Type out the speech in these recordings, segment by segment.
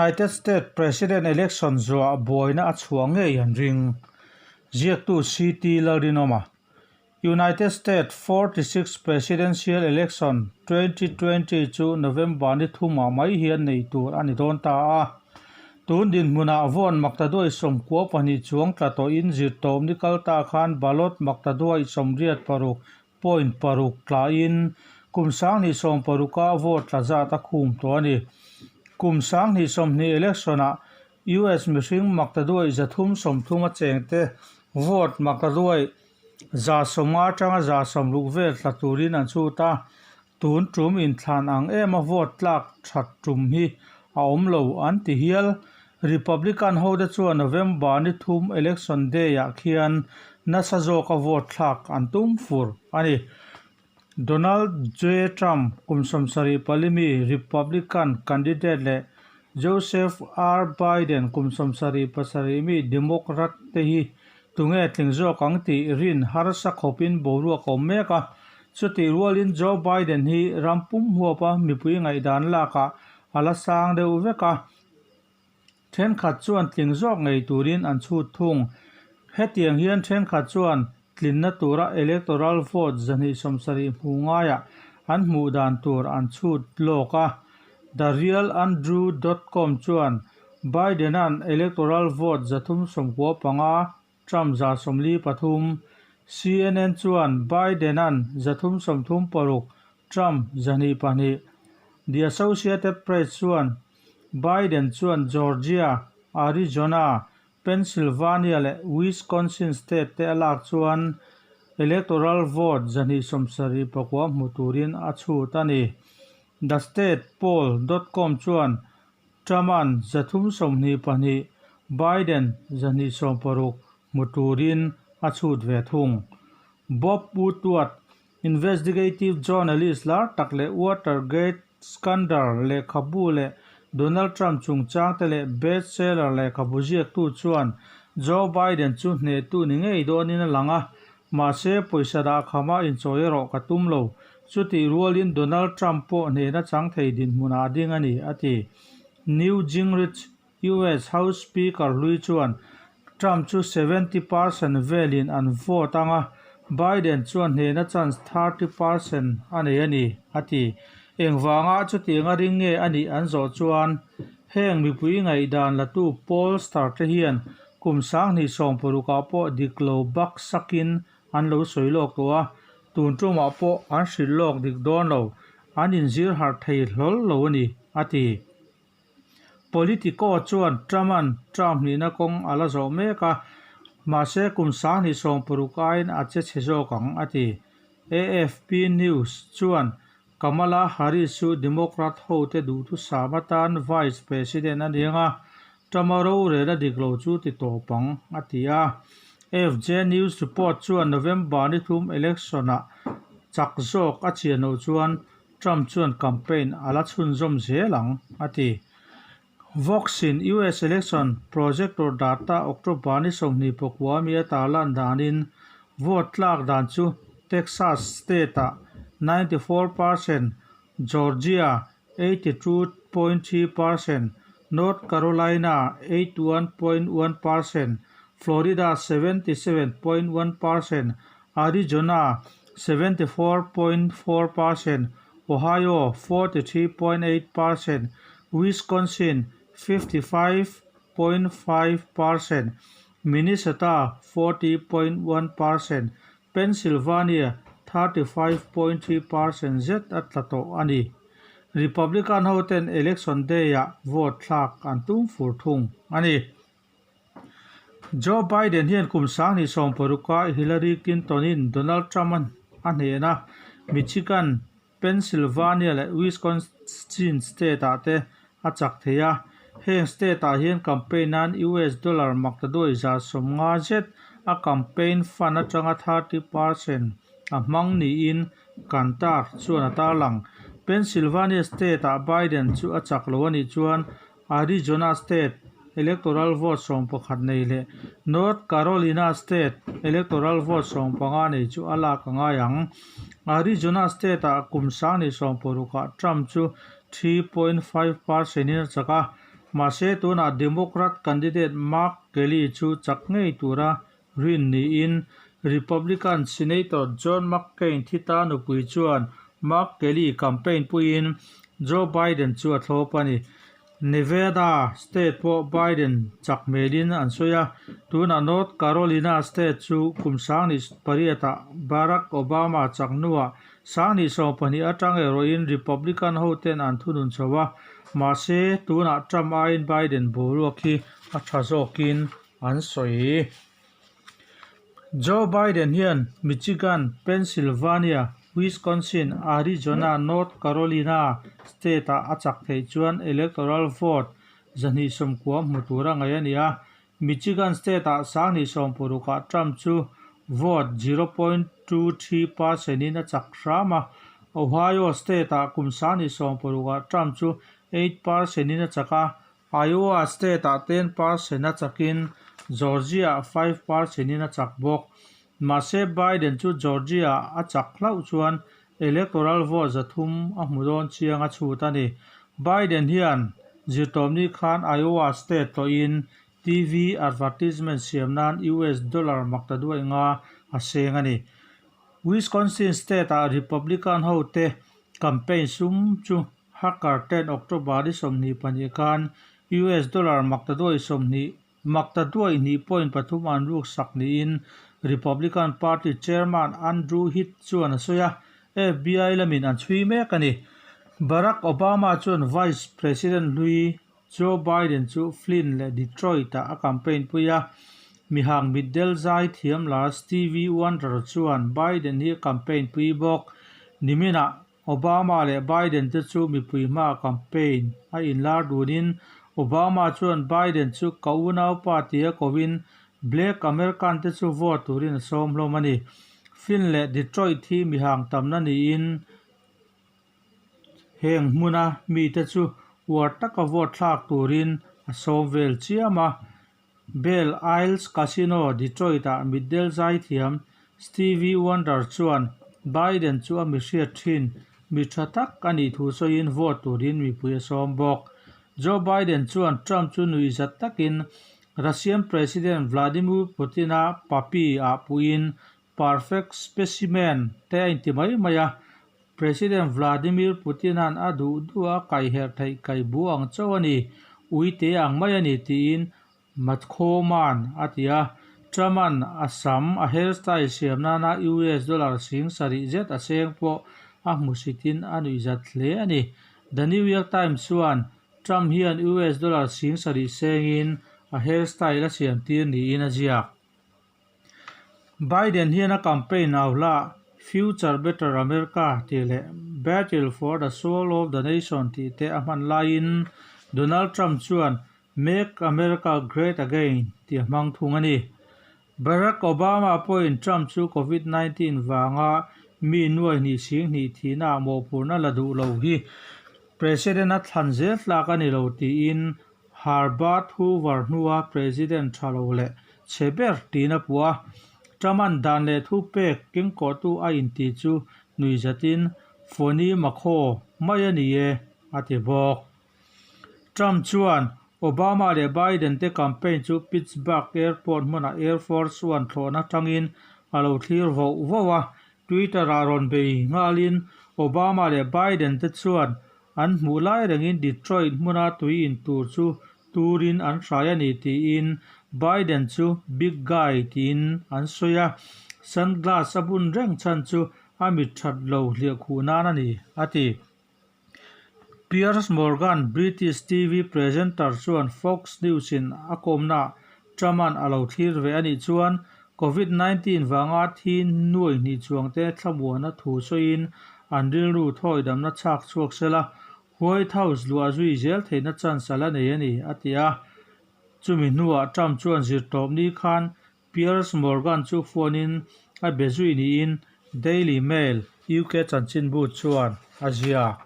United States President Election zuah buaina a chhuah ngei an ring. Ziaktu CT Lalrinawma. United States 46th Presidential Election 2020 chu November ni thumah mai hian nei tur a ni dawn ta a. Tun dinhmunah vawn maktaduai 92 chuang tla tawhin zirtawp ni kal ta khan ballot maktaduai 86.6 tlain kum 2016-a vote tla zat a khum tawh a ni. Kum 2020 election-ah US mihring maktaduai 330 a chengte vote maktaduai 150 atanga 160 vel tla turin an chhut a, tun tum inthlan ang ema vote tlak that tum hi a awm lo an ti hial. Republican hote chuan November ni thum election day-ah khian nasa zawka vote thlak an tum fur a ni. Donald J. Trump kum 74 mi Republican candidate leh Joseph R. Biden kum 77 mi Democrat te hi tunge tling zawk ang tih rin harsa khawpin boruak a awm mek a. Chutih rualin Joe Biden hi ram pum huapa mipui ngaihdan lakah a la sang deuh vek a. Thenkhat chuan tling zawk ngei turin an chhut thung. Hetiang hian thenkhat chuan tlinna tura electoral vote 270 hmu ngaiah an hmuh dan tur an chhut lawk a. The Real Andrew dot com chuan Biden-a'n electoral vote 395, Trump 143, CNN chuan Biden-a'n 336, Trump 202, The Associated Press chuan Biden chuan Georgia, Arizona, Pennsylvania leh Wisconsin state te a lak chuan electoral vote 279 hmu turin a chhut a ni. The State Poll dot com chuan Trump-a'n 322, Biden 260 hmu turin a chhut ve thung. Bob Woodward, investigative journalist lar tak leh Watergate scandal lehkhabu leh Donald Trump chungchangte leh bestseller lehkhabu ziaktu chuan Joe Biden chu hnehtu ni ngei dawnin a lang a, mahse pawisa dah khama inchawi erawh ka tum lo. Chutih rualin Donald Trump pawh hnehna chang thei dinhmunah a ding a ni, a ti. Newt Gingrich, US House Speaker hlui chuan Trump chu 70% velin an vote ang a, Biden chuan hnehna chance 30% a nei a ni, a ti. Engvanga chutianga ring nge a nih an zawh chuan heng mipui ngaihdan latu pollster te hian kum 2016-ah pawh dik lo bak sakin an lo sawi lawk tawh a, tun tumah pawh an hrilh lawk dik dawn lo, an inzir harh thei hlawl lo a ni, a ti. Politico chuan Trump-a'n term hnihna kawng a la zawh mek a, mahse kum 2016 aiin a che chhe zawk ang, a ti. AFP News chuan Kamala Harris chu Democrat hote duhthusam atan Vice President a ni ang a, Trump-a rorel a dik lo chu ti tawp ang, a ti a. FJ News report chuan November ni thum election-ah chak zawk a chian loh chuan Trump chuan campaign a la chhunzawm zel ang, a ti. Vox in US election projector data October ni 29 mi a tarlan danin vote tlak dan chu Texas state-ah 94%, Georgia 82.3%, North Carolina 81.1%, Florida 77.1%, Arizona 74.4%, Ohio 43.8%, Wisconsin 55.5%, Minnesota 40.1%, Pennsylvania 35.3% zet a tla tawh a ni. Republican hoten Election Day-ah vote thlak an tum fur thung a ni. Joe Biden hian kum 2016-a Hillary Clinton-in Donald Trump a hnehna Michigan, Pennsylvania leh Wisconsin state-ah te a chak thei a. Heng state-ah hian campaign nan US dollar maktaduai 150 zet a campaign fund atanga 30% a hmang niin Kantar chuan a tarlang. Pennsylvania state-ah Biden chu a chak lo a nih chuan Arizona state electoral vote 11 nei leh North Carolina state electoral vote 15 nei chu a lak a ngai ang. Arizona state-ah kum 2016ah Trump chu 3.5 percent-in a chak a, mahse tunah Democrat candidate Mark Kelly chu chak ngei tura rin niin Republican Senator John McCain thi ta nupui chuan Mark Kelly campaign puiin Joe Biden chu a thlawp a ni. Nevada state pawh Biden chak hmelin an sawi a, tunah North Carolina state chu kum 2008ah Barack Obama chak hnuah 2012 atang erawhin Republican hoten an thunun chho a, mahse tunah Trump aiin Biden boruak hi a tha zawkin an sawi. Joe Biden hian Michigan, Pennsylvania, Wisconsin, Arizona, North Carolina state-ah a chak theih chuan electoral vote 290 hmu tura ngaih a ni a. Michigan state-ah 2016ah Trump chu vote 0.23 percent-in a chak hram a. Ohio state-ah kum 2016ah Trump chu 8 percent-in a chak a. Iowa state-ah 10 percent a chakin Georgia-ah 5 percent-in a chak bawk. Mahse Biden chu Georgia-ah a chak hlauh chuan electoral vote 300 a hmu dawn chiang a chhut a ni. Biden hian zirtawpni khan Iowa state tlawhin TV advertisement siam nan US dollar 805 a seng a ni. Wisconsin state-ah Republican hote campaign sum chu hacker ten October ni 22 khan US dollar 820, 8.3 an ruk sak niin Republican Party chairman Andrew Heath chuan a sawi a, FBI lamin an chhui mek a ni. Barack Obama chuan Vice President hlui Joe Biden chu Flint leh Detroit-ah a campaign pui a, mihang mitdel zai thiam lar Stevie Wonder chuan Biden hi a campaign pui bawk. Niminah Obama leh Biden te chu mipui hmaah campaign a inlar dunin Obama chuan Biden chu ka unaupa tia kovin Black American te chu vote turin a sawm hlawm a ni. Flint leh Detroit hi mihang tamna niin heng hmuna mite chu uar taka vote thlak turin a sawm vel chiam a. Belle Isles Casino, Detroit-ah mitdel zai thiam Stevie Wonder chuan Biden chu a mihriat thin mi tha tak a nih thu sawiin vote turin mipui a sawm bawk. Joe Biden chuan Trump chu nuihzat takin Russian President Vladimir Putin-a puppy ah puiin perfect specimen te a inti mai mai a, President Vladimir Putin-a'n a duh duh a kaiherh theih kai bu ang chauh a ni, uite ang mai a ni tiin Matkhoma'n a ti a. Trump-a'n a sam a hairstyle siam nana US dollar 7000 zet a seng pawh a hmusitin a nuihzat hle a ni. The New York Times chuan Trump hian US dollar 7000 sengin a hairstyle a siam tir niin a ziak. Biden hian a campaign au hla Future Better America tih leh Battle for the Soul of the Nation tih te a hman laiin Donald Trump chuan Make America Great Again tih a hmang thung a ni. Barack Obama pawhin Trump chu Covid 19 vanga mi 220,000 thihnaah mawhphurhna la duh lo hi President a thlan zel tlak a ni lo tiin Herbert Hoover hnua President tha lo leh chhe ber tiin a puh a. Trump-a'n dan leh thu pek kengkawhtu a inti chu nuihzatin Phony Makhaw mai a ni e, a ti bawk. Trump chuan Obama leh Biden te campaign chu Pittsburgh Airport hmunah Air Force One thlawhna tangin a lo thlir voh voh a. Twitter-ah rawn bei nghalin Obama leh Biden te chuan an hmuh lai rengin Detroit hmuna tui in tur chu turin an hrai a ni tiin Biden chu big guy tiin an sawi a, sunglass a bun reng chhan chu a mit that lo hliah khuh nan a ni, a ti. Piers Morgan, British TV presenter chuan Fox News-in a kawmnaah Trump-a'n a lo thlir ve a nih chuan Covid 19 vanga thi 2,000 chuangte thlamuana thu sawiin an rilru thawidamna chhak chhuak sela, White House luah zui zel theihna chance a la nei a ni, a ti a. Chumi hnuah Trump chuan zirtawpni khan Piers Morgan chu phone-in a be zui niin Daily Mail, UK chanchinbu chuan a ziak.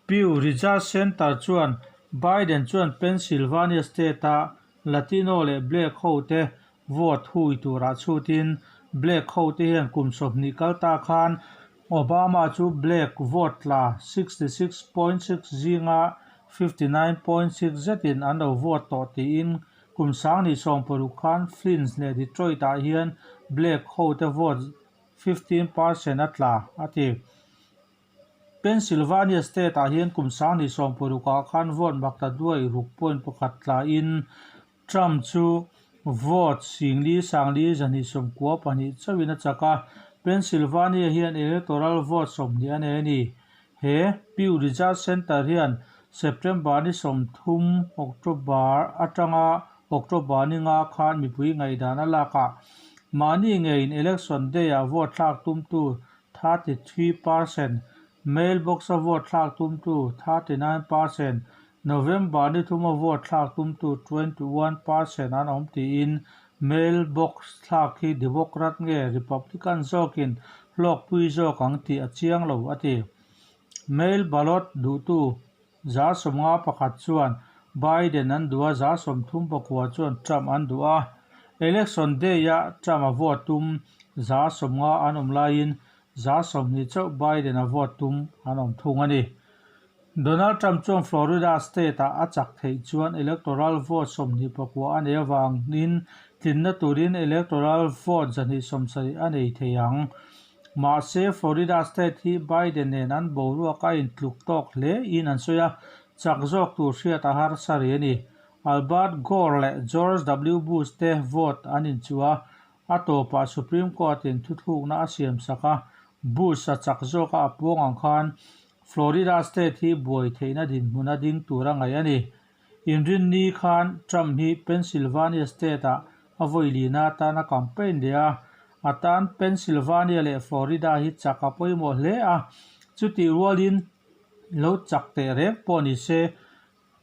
Pew Research Center chuan Biden chuan Pennsylvania state-a Latino leh Black hote vote hui turah chhutin Black hote hian kum 20 kal ta khan Obama chu Black vote tla 66.6 zinga 59.6 zetin an lo vote tawh tiin kum 2016 khan Flint leh Detroit-ah hian Black hote vote 15% a tla, a ti. Pennsylvania state-ah hian kum 2016-ah khan vote makta duai ruk point pakhat tlain Trump chu vote 4 sangli 292 chauhin a chak a, Pennsylvania hian electoral vote 20 a nei a ni. He Pew Research Center hian September ni 30 October atanga October ni nga khan mipui ngaihdan a lakah mahni ngeiin election day-ah vote thlak tumtu 33%, mailbox-a vote thlak tumtu 39%, November ni thuma vote thlak tumtu 21% an awm tiin mailbox thlak hi Democrat nge Republican zawkin hlawkpui zawk ang tih a chiang lo, a ti. Mail ballot duhtu 51 chuan Biden an duh a, 34 chuan Trump an duh a. Election day-a Trump-a vote tum 50 an awm laiin 20 chauh Biden-a vote tum an awm thung a ni. Donald Trump chuan Florida state-ah a chak theih chuan electoral vote 29 a nei avangin tlinna turin electoral vote 170 a nei thei ang. Mahse, Florida state hi Biden nen an boruak a intluk tawk hle in an sawi a, chak zawk tur hriat a harsa rih a ni. Albert Gore leh George W. Bush te vote an inchuh a, a tawpah Supreme Court-in thuthlukna a siamsak a, Bush-a chak zawka a puang ang khan Florida state hi buai theihna dinhmun a ding tur a ngaih a ni. Inrinni khan Trump hi Pennsylvania state-ah a vawi lina atan a campaign leh a, a tan Pennsylvania leh Florida hi chak a pawimawh hle a, chutih rualin lo chak teh reng pawh ni se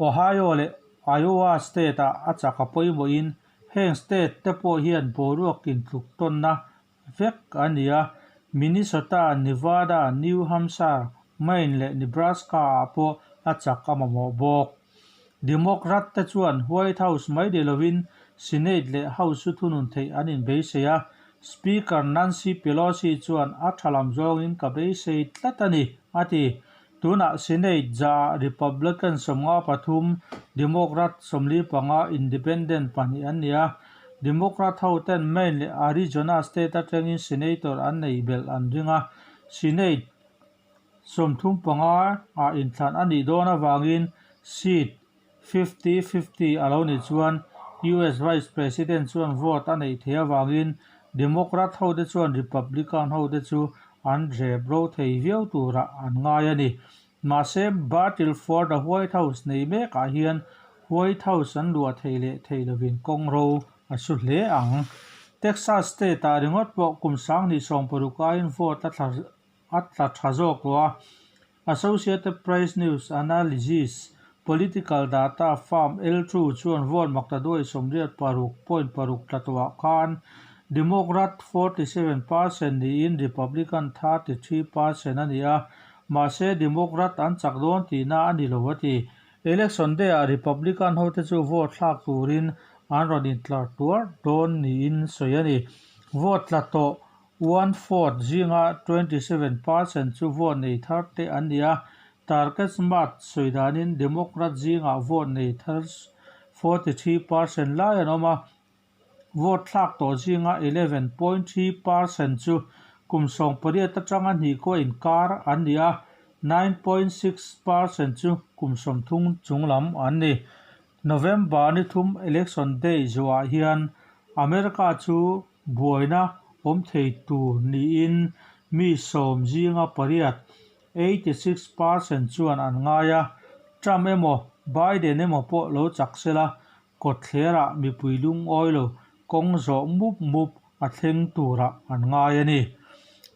Ohio leh Iowa state-ah a chak a pawimawhin heng state te pawh hian boruak intluk tawnna vek a ni a, Minnesota, Nevada, New Hampshire, Maine leh Nebraska-ah pawh a chak a mamawh bawk. Democrat te chuan White House mai ni lovin Senate leh House chu thunun theih an inbeisei a, Speaker Nancy Pelosi chuan a tha lam zawngin ka beisei tlat a ni, a ti. Tunah Senate zaah Republican 53, Democrat 45, Independent pahnih an ni a. Democrat ho ten Maine leh Arizona state atangin Senator an nei belh an ring a. Senate 35 ah inthlan a nih dawn avangin seat 50-50 a lo nih chuan US Vice President chuan vote a neih theih avangin Democrat hote chuan Republican hote chu an rep ro thei viau turah an ngai a ni. Mahse, battle for the White House nei mekah hian White House an luah theih leh theih lovin kawng ro a su hle ang. Texas state-ah ringawt pawh kum 2016 aiin vote a tla a tla tha zawk tawh a. Associated Press News Analysis Political data firm L2 chuan vote makta duai 86.6 tla tawhah khan Democrat 47% niin Republican 33% a ni a, mahse Democrat an chak dawn tihna a ni lo a ti. Election day-ah Republican hote chu vote thlak turin an rawn intlar tuar dawn niin sawi a ni. Vote tla tawh One fourth zinga 27% chu vote nei thar te an ni a, Target Smart sawi danin Democrat zingah vote nei thar 43% lai an awm a, vote thlak tawh zinga 11.3% chu kum 18 atanga hnihkua inkar an ni a, 9.6% chu kum 30 chung lam an ni. November ni thum election day zawhah hian America chu buaina awm thei tur niin mi sawm zinga pariat, 86%, chuan an ngai a. Trump emaw Biden emaw pawh lo chak sela, kawtthlerah mipui lungawi lo kawng zawh mup mup a thleng turah an ngai a ni.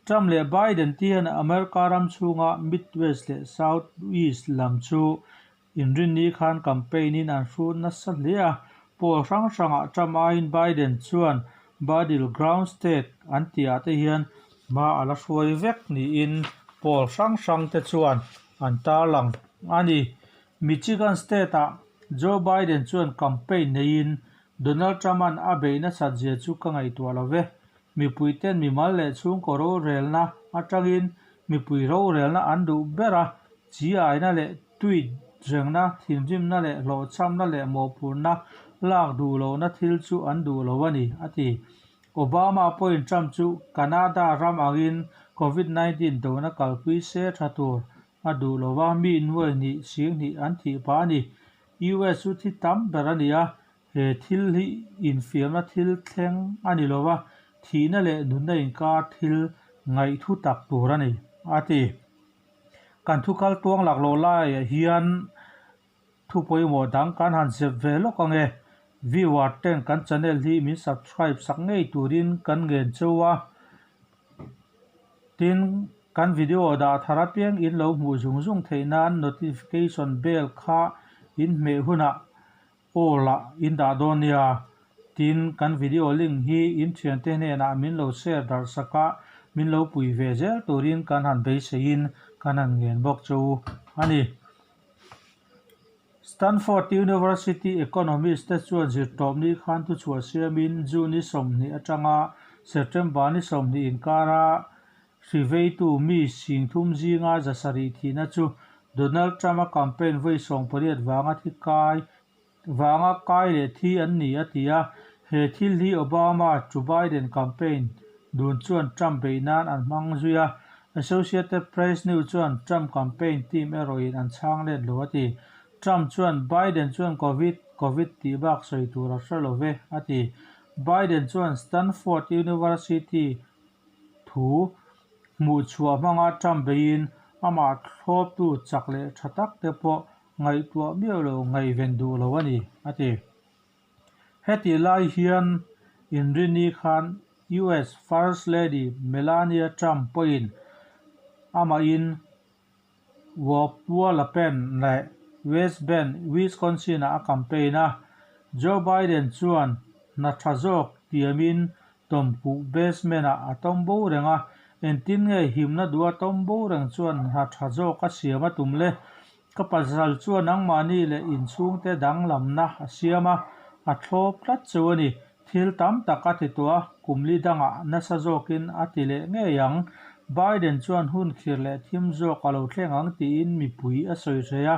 Trump leh Biden te hian America ram chhunga Midwest leh Southeast lam chu Inrinni khan campaign-in an hrut nasa hle a, poll hrang hrangah Trump aiin Biden chuan battleground state an tihah te hian hma a la hruai vek niin poll hrang hrang te chuan an tarlang. a ni. Michigan State-ah Joe Biden chuan campaign neiin Donald Trump-a'n a beih nasat zia chu ka ngaihtuah lo ve. Mipuite'n mimal leh chhungkaw rorelna atangin mipui rorelna an duh ber a, chi aina leh tweet rengna, thinrimna leh hlawhchhamna leh mawhphurhna lak duh lohna thil chu an duh lo a ni, a ti. Obama pawhin Trump chu Canada ram angin Covid 19 dona kalpui se tha tur a duh lo va, mi nuai hnih singhnih an thih pah a ni. US chu thi tam ber a ni a, he thil hi infiamna thil thleng a ni lo va, thihna leh nunna inkar thil ngaihthu tak tur a ni, a ti. Kan thu kal tuang laklawh laiah hian Thu pawimawh dang kan han zep ve lawk ang e. Viewer ten kan channel hi min subscribe sak ngei turin kan ngen cheu a. Tin, kan video dah thar apiang in lo hmuh zung zung theih nan notification bell kha in hmeh hunah all ah in dah dawn nia. Tin, kan video link hi in thiante hnenah min lo share darh sak a, min lo pui ve zel turin kan han beiseiin kan han ngen bawk cheu a ni. Stanford University economist te chuan zirtawpni khan thuchhuah siamin June ni 20 atanga September ni 20 inkara hriveitu mi 30 zinga 700 thihna chu Donald Trump-a campaign vawi 18 vanga thi kai vanga kai leh thi an ni a ti a. He thil hi Obama to Biden campaign dun chuan Trump beih nan an hmang zui a. Associated Press News chuan Trump campaign team erawhin an chhang let lo a ti. Trump chuan Biden chuan Covid, Covid tih bak sawi tur a hre lo ve a ti. Biden chuan Stanford University thu hmuhchhuah hmanga Trump beihin amah thlawptu chak leh tha tak te pawh ngaihtuah miah lo ngaihven duh lo a ni, a ti. Hetih lai hian Inrini khan US First Lady Melania Trump pawhin amahin Wauwalapen leh West Bend, Wisconsin-ah a campaign a. Joe Biden chuan hna tha zawk tiamin tawmkuh basement-ah a tawm bo reng a, engtin nge himna duha tawm bo reng chuan hna tha zawk a siam a tum le? Ka pasal chuan nangmahni leh inchhungte danglamna a siam a, a thlawp tlat cheu a ni. Thil tam tak a ti tawh a, kum li dangah nasa zawkin a ti leh ngei ang. Biden chuan hun khir leh thim zawk a lo thleng ang tiin mipui a sawi hreh a,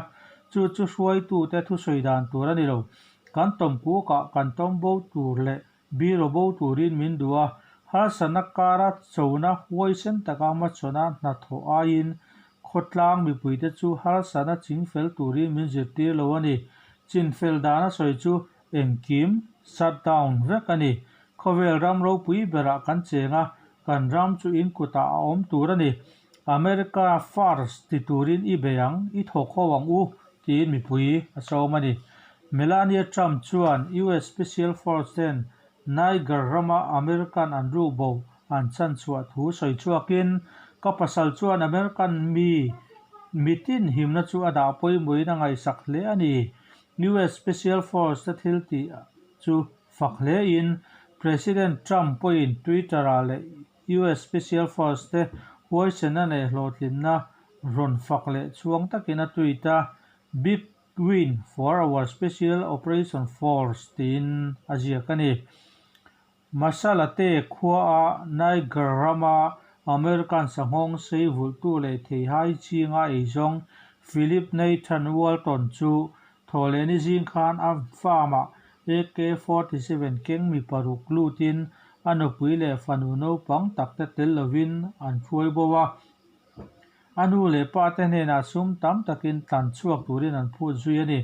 chu chu hruaitute thusawi dan tur a ni lo. Kan tawmkukah kan tawm bo tur leh biro bo turin min duh a, harsatna kara chona huaisen taka hmachhawn hnathawh aiin khawtlang mipuite chu harsatna chingfel turin min zirtir lo a ni. Chinfel dan a sawi chu Engkim shut down vek a ni. Khawvel ram ropui berah kan cheng a, kan ram chu in kutah a awm tur a ni. America first ti turin i bei ang, i thawk ho ang u, tiin mipui a sawm a ni. Melania Trump chuan US Special Force ten Niger rama American an rukbo an chhanchhuah thu sawi chhuakin, Ka pasal chuan American mi mitin himna chu a dah pawimawhin a ngaihsak hle a ni. US Special Force te thil tih chu fak hle in President Trump pawhin Twitter ah leh US Special Force te huaisenna leh hlawhtlinna rawn fak leh chhuang takin a tweet a, Big win for our Special Operation Force tiin a ziak a ni. Masalate khuaa Niger rama American sanghawng sei vulhtu leh theihai chinga eizawng Philip Nathan Walton chu thawhlehni zing khan a farm-ah AK-47 keng mi paruk lutin a nupui leh fanu naupang takte tel lovin an hruai bo a. A nu leh pate hnenah sum tam takin tlan chhuak turin an phut zui a ni.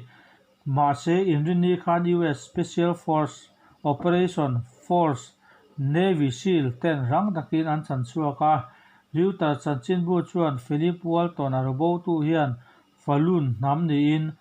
Mahse, inrinni khan US Special Force Operation Force Navy Seal ten rang takin an chan chhuak a. Reuters chanchinbu chuan Philip Walton-a robotu hian Falun hnam niin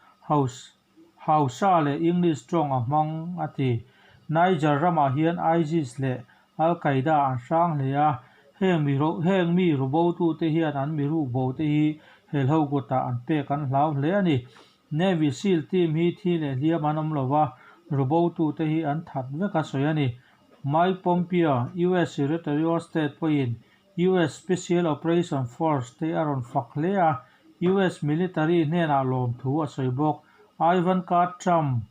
Hausa leh English tawng a hmang a ti. Niger ramah hian ISIS leh Al-Qaeda an hrang hle a, heng mi heng mi robotute hian an mi rukbo te hi helho kutah an pek an hlau hle a ni. Navy Seal team hi thi leh hliam an awm lo va, rubotute hi an that vek a sawi a ni. Mike Pompeo, US Secretary of State pawhin US Special Operation Force te a rawn fak hle a, US military hnenah lawmthu a sawi bawk. Ivanka Trump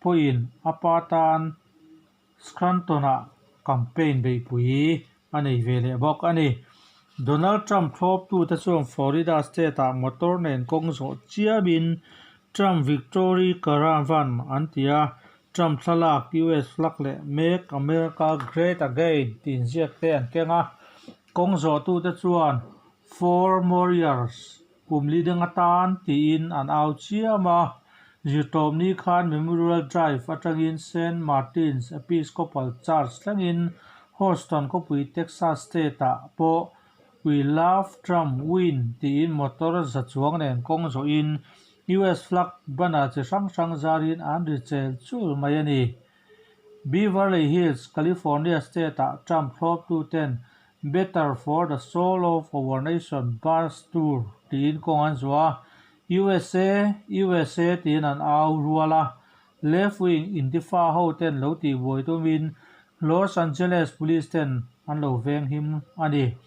pawhin a pa tan Scranton-ah campaign beihpui a nei ve leh bawk a ni. Donald Trump thlawptute chuan Florida state-ah motor nen kawng zawh chiamin Trump Victory Caravan an ti a, Trump thlalak, US flag leh Make America Great Again tih inziak te an keng a. Kawng zawhtute chuan Four more years, kum li deng atan tiin an au chiam a. Zirtawpni khan Memorial Drive atangin Saint Martin's Episcopal Church thlengin Houston khawpui Texas state-ah pawh We love Trump win tiin motor za chuang nen kawng zawhin US flag banner chi hrang hrang zarin an ri chel chul mai a ni. Beverly Hills, California state-ah Trump thlawptuten Better for the soul of our nation bus tour tiin kawng an zuah a, USA, USA tiin an au rual a. Left-wing Intifa hoten lo tihbuai tumin Los Angeles police ten an lo venghim a ni.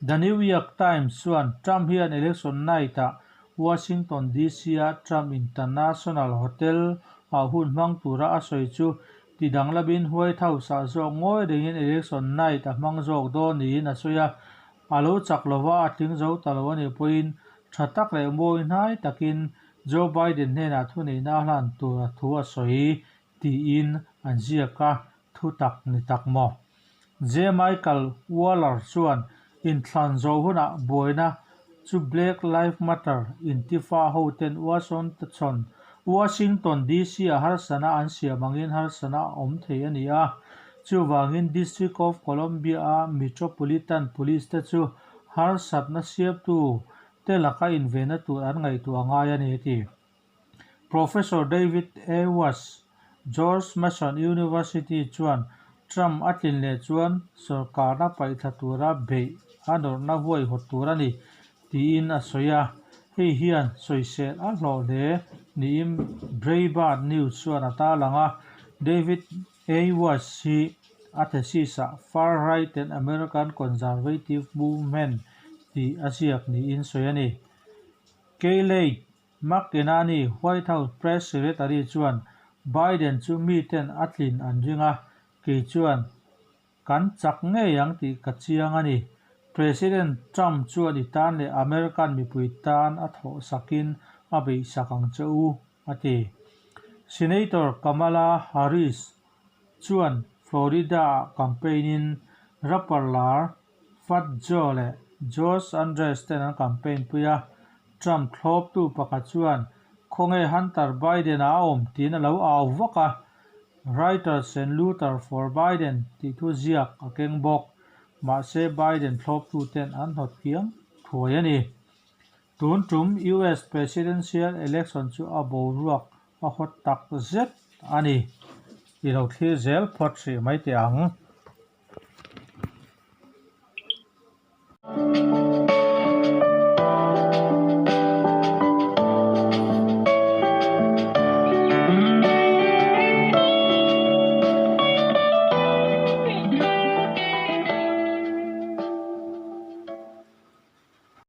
The New York Times chuan Trump hian election night-ah Washington DC-a Trump International Hotel-ah hun hmang tura a sawi chu ti danglamin White House-ah zawk ngawi rengin election night a hmang zawk dawn niin a sawi a. A lo chak lova a tling zo ta lo a nih pawhin tha tak leh mawi hnai takin Joe Biden hnenah thuneihna a hlan tur a thu a sawi tiin an ziak a, thu tak ni tak maw? J. Michael Waller chuan inthlan zawh hunah buaina chu Black Live Matter Intifa hoten Washington DC-a harsana an siam angin harsana a awm thei a ni a, chuvangin District of Columbia-a Metropolitan Police te chu harsatna siamtu te laka invenna tur an ngaihtuah a ngai a ni a ti. Professor David A. Wass, George Mason University chuan Trump a tlin leh chuan sorkarna paihthla tura beih a nawrhna huaihawt tur a ni tiin a sawi a, hei hian sawisel a hlawh hle niin Breitbart News chuan a tarlang a. David A. Wass hi a thesis-ah Far Right and American Conservative Movement tih a ziak niin sawi a ni. Kayleigh McEnany, White House Press Secretary chuan Biden chu miten a tlin an ring a, kei chuan kan chak ngei ang tih ka chiang a ni. President Trump chuan i tan leh American mipui tan a thawh sakin a beihsak ang che u, a ti. Senator Kamala Harris chuan Florida-ah campaign-in rapper lar Fat Joe leh Josh Andres ten an campaign pui a, Trump thlawptu pakhat chuan Khawnge Hunter Biden-a a awm tiin a lo au vak a, Writers and Looter for Biden tih thu ziak a keng bawk. Mahse Biden thlawptu ten an hnawt kiang thuai a ni. Tun tum US Presidential Election chu a boruak a hawt tak zet a ni. I lo thlir zel phawt hrih mai teh ang.